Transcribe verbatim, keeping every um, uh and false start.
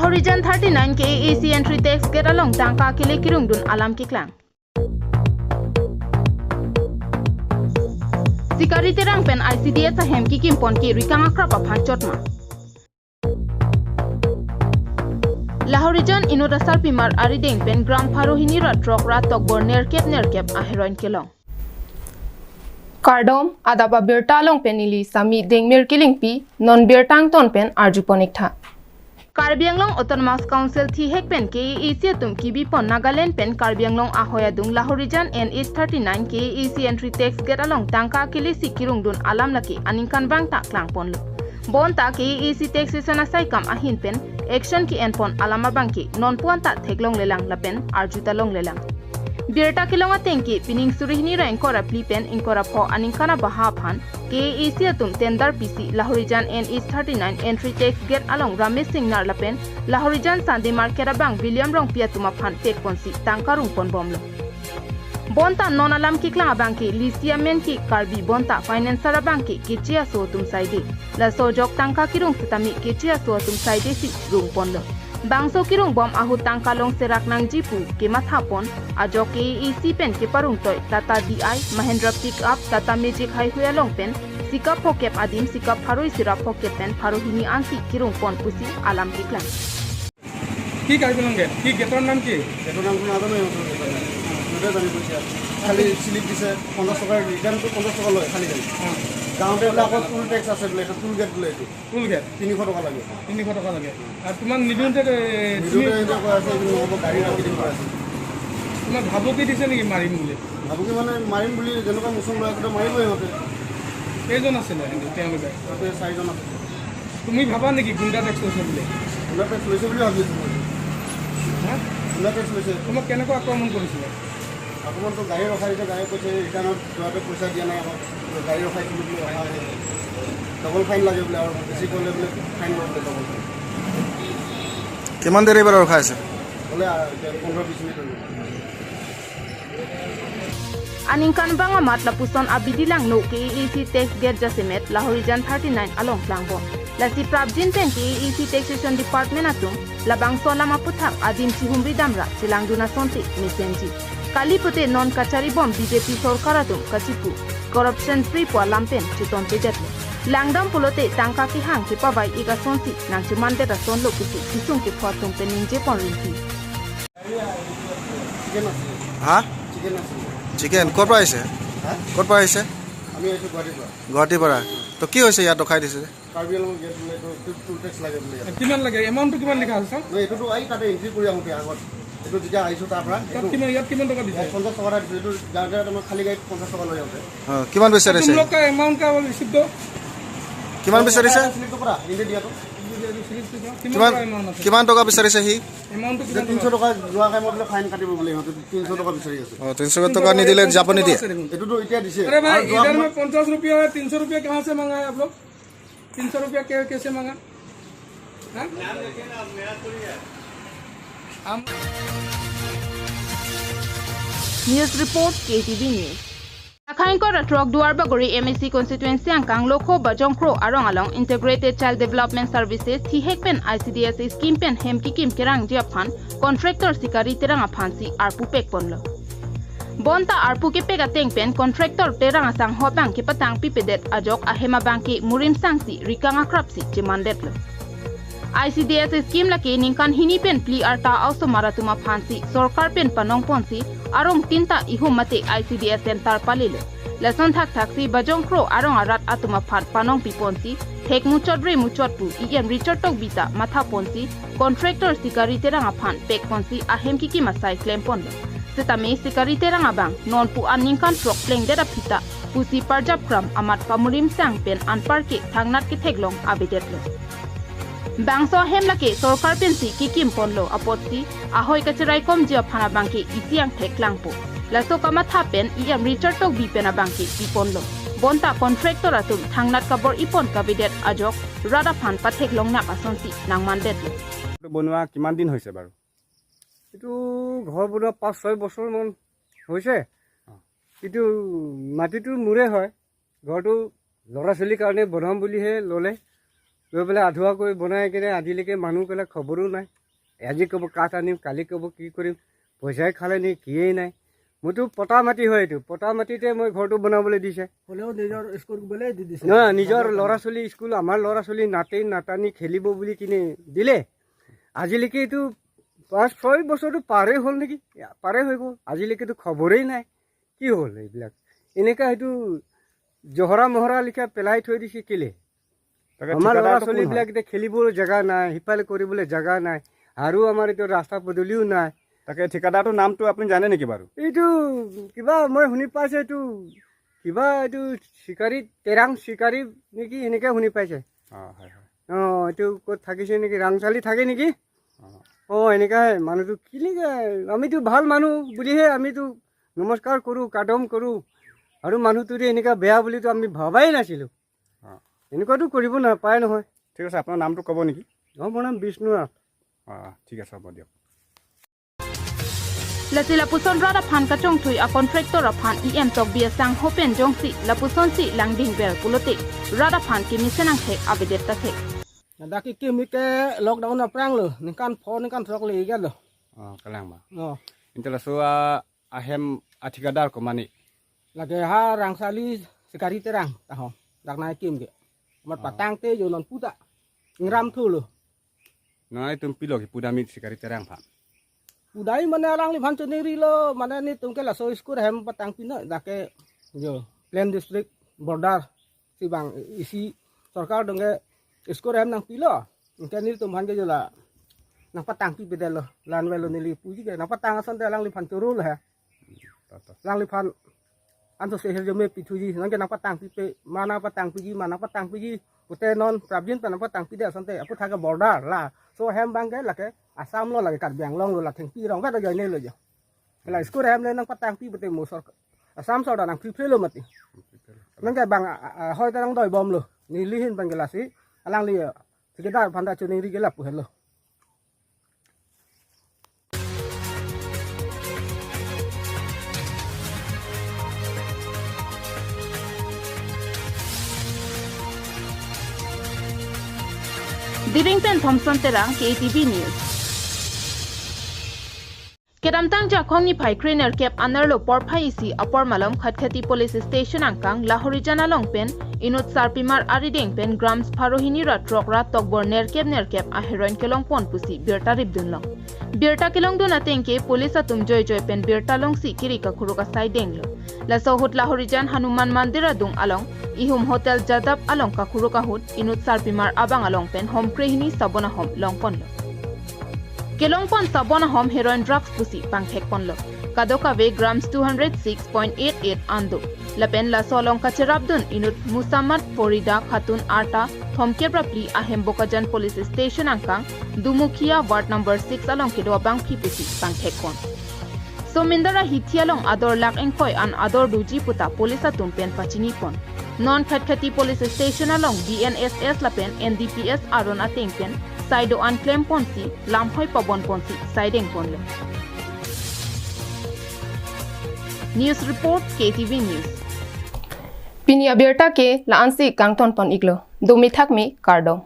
Horijan thirty-nine K A A C entry tax gate along tangka kele kirungdun alam keklang. Sikari Terang pen I C D S ahem kikim pon ke rikang akrap aphan chotma. Lahorijan inut asarpimar arideng pen gram pharo hini ra throk ra tokbor nerkep nerkep aheroin kelong. Kardom, adap abirta along pen neli Sami Dengmir Kilingpi, non birta angton pen arju pon ik tha. Karbi Anglong Autonomous Council thihek pen K A A C atum kibi pon Nagaland pen Karbi Anglong ahoi adung Lahorijan N H thirty-nine K A A C entry tax gate along tangka kele si kirungdun alam lake aningkanvang ta klang ponlo. Bonta K A A C taxation asaikam ahin pen action ke-en pon alam abang ke non puan ta theklong lelang lapen arju ta long lelang. Birta kelong ateng ke pining suri hini ra ingkoi ra phli pen ingkoi ra pho aningkan abaha aphan K A A C atum tender pisi Lahorijan N H thirty-nine entry tax gate along Ramesh Singnar lapen Lahorijan Sunday Market abang William Rongpi atum aphan pek ponsi tangka rung pon bomlo. Bonta non alam keklang abang ke lisi amen ke Karbi bonta financer abang ke keche aso atum saide. Laso ajok tangka kirung setame keche aso atum saide si rung ponlo. Bangso kirung bom ahut tangka long serak nangji pu kematha pon ajok K A A C pen keparung toi Tata D I, Mahindra Pickup, Tata Magic haihui along pen sikap phokep adim sikap pharo isi ra phokep pen pharo hini ansi kirung pon pusi alam keklang. কি কাৰ্বি আংলং গেট? কি গেটৰ নাম কি? এইটো নামটো নাজানো, ইহঁতৰ গেটৰ নাম। সিহঁতে জানিব এতিয়া। খালি স্লিপ দিছে পঞ্চাশ টকাৰ, ৰিটাৰ্ণটো পঞ্চাশ টকা লয় খালি গাড়ী। অ। যাওঁতে বোলে আকৌ টোল টেক্স আছে বোলে, এইটো টোল গেট বোলে এইটো। Toll gate? তিনিশ টকা লাগে। তিনিশ টকা লাগে। আৰু তোমাক নিদিওঁতে, এ, তুমি নিদিওঁতে এনেকুৱা কৈ আছে, এইটো নহ'ব, গাড়ী ৰাখি দিম কৈ আছে। তোমাক ভাবুকি দিছে নেকি মাৰিম বুলি? ভাবুকি মানে মাৰিম বুলি যেনেকুৱা মোচন লৈ আছে, মাৰিবই সিহঁতে। কেইজন আছিলে তেওঁলোকে? তাতে চাৰিজন আছে। তুমি ভাবা নেকি গুণ্ডা টেক্স লৈছে বুলি? গুণ্ডা টেক্স লৈছে বুলি ভাবি আছো মই। হা? গুণ্ডা টেক্স লৈছে। তোমাক কেনেকুৱা আক্ৰমণ কৰিছিলে? আক্ৰমণটো গাড়ী ৰখাই দিছে, গাড়ী কৈছে ৰিটাৰ্ণত যোৱাটো পইচা দিয়া নাই, আকৌ গাড়ী ৰখাইছিলোঁ বুলি ৰখা নাই। ডাবল ফাইন লাগে বোলে, আৰু বেছি কৰিলে বোলে ফাইন লয় বোলে ডাবল ফাইন। কিমান দেৰি পৰা ৰখাই আছে? বোলে, আ, এতিয়া পোন্ধৰ বিছ মিনিট হৈ গ'ল। Aningkanvang amat lapuson abidi langno K A A C tax gate jasemet Lahorijan thirty-nine along klangbom. Lasi prapjin pen K A A C taxation department atum labangso alam aputhak adim chihumri damra chelangdun asonte mesenji. Kali pute non kachari bom B J P sorkar atum kachipu corruption free pu alam pen chetontedetlo. Langdam pulote tangka kehang kepavai ik asonsi nangchemandet asonlo pusi kisung kepho atum pen ningje pon rinti. Chicken আছে। হা? চিকেন আছে। চিকেন ক'ৰ পৰা আহিছে? হা? ক'ৰ পৰা আহিছে? আমি আহিছোঁ গুৱাহাটীৰ পৰা। গুৱাহাটীৰ পৰা। তো কি হৈছে ইয়াত ৰখাই দিছে যে? কাৰ্বি আংলং গেট বোলে, এইটো টোল টেক্স লাগে বোলে ইয়াত। কিমান লাগে? এমাউণ্টটো কিমান লিখা আছে, ছাৰ? নহয়, এইটোতো এই তাতে এণ্ট্ৰি কৰি আহোঁতে আগত, এইটো যেতিয়া আহিছোঁ তাৰ পৰা, তাত এইটো কিমান, ইয়াত কিমান টকা দিছে? ইয়াত পঞ্চাশ টকা এটা দিছোঁ। এইটো যাওঁতে আমাৰ খালী গাড়ীত পঞ্চাশ টকা লৈ যাওঁতে। অ, কিমান বিচাৰিছে? तुम लोग का अमाउंट का रिसिप्ट दो। কিমান বিচাৰিছে? এটা স্লিপটো পৰা, ইহঁতে দিয়াটো। স্লিপটো দিয়া। কিমান কিমান, টকা এমাউণ্ট আছে? কিমান টকা বিচাৰিছে সি? এমাউণ্টটো এতিয়া কিমান তিনিশ টকা? টকা যোৱা টাইমত বোলে ফাইন কাটিব বোলে সিহঁতে, তিনিশ টকা বিচাৰি আছে। অ, তিনিশ টকা নিদিলে যাব নিদিয়ে? আছে দেখোন। এইটোতো এতিয়া দিছে। अरे भाई, আৰু যোৱা इधर সময় में पचास रुपया है, तीन सौ रुपया कहाँ से मांगा है आप लोग? तीन सौ रुपया कै-, कैसे मांगा? हाँ? हम News report, K T V News. Akhaing kor atrok Duarbagori M A C constituency angkang Lokho Bajongkro arong along Integrated Child Development Services thihek pen I C D S scheme pen hem kikim kerangji aphan contractor Sikari Terang aphansi arpu pek ponlo. Bonta arpu kepek ateng pen contractor Terang asangho abang kepatang pipedet ajok ahem abang ke murim sangsi rikang akrapsi chemandetlo. I C D S scheme lake ningkan hini pen phli arta a-osomar atum aphansi sorkar pen panong ponsi arong tinta ihum mate I C D S center palelo. Lason thakthaksi Bajongkro arong arat atum aphan panong piponsi thek muchot re muchot pu E M Richard Tokbi ta matha ponsi contractor Sikari Terang aphan pek ponsi ahem kikim asai klem ponlo. Setame Sikari Terang abang non pu an ningkan throk plengdet aphi ta pusi parjap kram amat pamurim sang pen anpar ke thangnat ketheklong avedetlo. Bangso ahem lake sorkar pensi kikim ponlo apotsi ahoi kacheraikomji aphan abang ke isi angthek klangpo. Laso kamatha pen E M Richard Tokbi pen abang ke pi ponlo. Bonta contractor atum thangnat kabor-i pon kavedet ajok rat aphan patheklongnak asonsi nangmandetlo. বনোৱা কিমান দিন হৈছে বাৰু? এইটো ঘৰ বনোৱা পাঁচ ছয় বছৰমান হৈছে। এইটো মাটিটো মোৰে হয়। ঘৰটো ল'ৰা ছোৱালীৰ কাৰণে বনাম বুলিহে ল'লে। লৈ পেলাই আধৰুৱা কৰি বনাই কিনে আজিলৈকে মানুহ পেলাই খবৰো নাই। আজি ক'ব কাঠ আনিম, কালি ক'ব কি কৰিম, পইচাই খালে নে কিয়েই নাই। মোৰতো পটা মাটি হয় এইটো, পটা মাটিতে মই ঘৰটো বনাবলৈ দিছে। হ'লেও নিজৰ স্কুল বোলে দি দিছে। না, নিজৰ ল'ৰা ছোৱালী স্কুল, আমাৰ ল'ৰা ছোৱালী নাতি নাতানি খেলিব বুলি কিনে দিলে। আজিলৈকে এইটো পাঁচ ছয় বছৰটো পাৰেই হ'ল নেকি, পাৰেই হৈ গ'ল, আজিলৈকেতো খবৰেই নাই। কি হ'ল এইবিলাক? এনেকা সেইটো জহৰা মহৰা লিখা পেলাই থৈ দিছে কেলে? তাকে আমাৰ ল'ৰা ঠিকাদাৰটো কোন হয়? ছোৱালীবিলাক এতিয়া খেলিবলৈ জেগা নাই, সিফালে কৰিবলৈ জেগা নাই, আৰু আমাৰ এতিয়া ৰাস্তা পদূলিও নাই। তাকে ঠিকাদাৰটোৰ নামটো আপুনি জানে নেকি বাৰু? এইটো কিবা মই শুনি পাইছো, এইটো কিবা এইটো চিকাৰী, তেৰাং চিকাৰী নেকি, এনেকে শুনি পাইছে। অ, হয়, হয়। অ, এইটো ক'ত থাকিছে নেকি, ৰাংচালি থাকে নেকি? অ। অ, এনেকাই মানুহটো কি নেকি, আমিতো ভাল মানুহ বুলিহে আমিতো নমস্কাৰ কৰো, কাদম কৰো, আৰু মানুহটো যে এনেকা বেয়া বুলিতো আমি ভবাই নাছিলো। অ। এনেকুৱাতো কৰিব নাপায় নহয়। ঠিক আছে, আপোনাৰ নামটো ক'ব নেকি? অ, মোৰ নাম বিষ্ণু নাথ। অ, ঠিক আছে, হ'ব দিয়ক। Lasi lapuson rat aphan kachongthui a contractor aphan E M Tokbi asangho pen jongsi lapusonsi langding ber pulote rat aphan kemesen angthek avedet ta thek. Dak kekim ke lockdown aphrang lo, ningkan pho ningkan throk le gelo. Oh, kalang ba. Oh. Inte laso a ahem a thikadar ko mane? Lake ha Rangsali Sikari Terang tahom. Dak nangkekim ke. Mat Oh. patang te jo non puta. Ingram thu lo. Non itum pilo ke pudamit Sikari Terang phan. Pudai mane alangliphan choningri lo, mane netum ke laso school hem patang pino, dak ke jo plain district border si bang isi sorkar dong ke school hem nangpilo. Anke nelitum aphan ke jo la nangpatang pipedet lo, la-an avelo neli puji ke nangpatang asonte alangliphan choro lo he. Tato. Alangliphan anso sehir jome pithuji, nonke nangpatang pipe, ma nangpatang piji, ma nangpatang piji. Pute non prapjin pen nangpatang pidet asonte, aphuthak ke border laso hem bang ke lake Assam lo, lake Karbi Anglong lo, la thengpi rong vet ajoine lo jo. La school hem le nangpatang pi pute mo sorkar Assam sorkar nangpipre lo mati. Nonke bang a, a, a, hoi ta nangdoi bom lo. Neli ahin bang ke lasi alangli, a, thikadar aphan ta choningri ke lapu helo. Diring pen Thompson Terang, K T V News. Kedamtang Jakhong niphai krenerkep anerlo porphai isi apor malom Khatkhati Police Station angkang Lahorijan along pen inut sarpimar arideng pen grams pharo hini ra throk ra tokbor nerkep nerkep aheroin kelongpon pusi birta ripdunlo. Birta kelongdun ateng ke police atum joijoi pen birta longsi kiri kakuruk asai denglo. Laso ahut Lahorijan Hanuman Mandir adung along ihum Hotel Jadap along kakuruk ahut inut sarpimar abang along pen hom krehini sabon ahom longponlo. Kelongpon sabon ahom heroin drugs pusi pangthekponlo. Kadokave grams two hundred six point eight eight an do. Lapen laso along kacherapdun inut Musammat Forida Khatun arta thomkep ra phli ahem Bokajan Police Station angkang Dumukhiya Ward number six along kedo abangpi pusi pangthekpon. Somindar ahithi along ador lakh ingkoi an ador doji puta police atum pen pachinipon. Non Khatkhati Police Station along B N S S lapen N D P S aron ateng pen sai do-an klemponsi lamhoi pabonponsi sai dengponlo. News report, K T V News. Pini abirta ke la-ansi kangtonpon iklo. Dumi thakmi, kardom.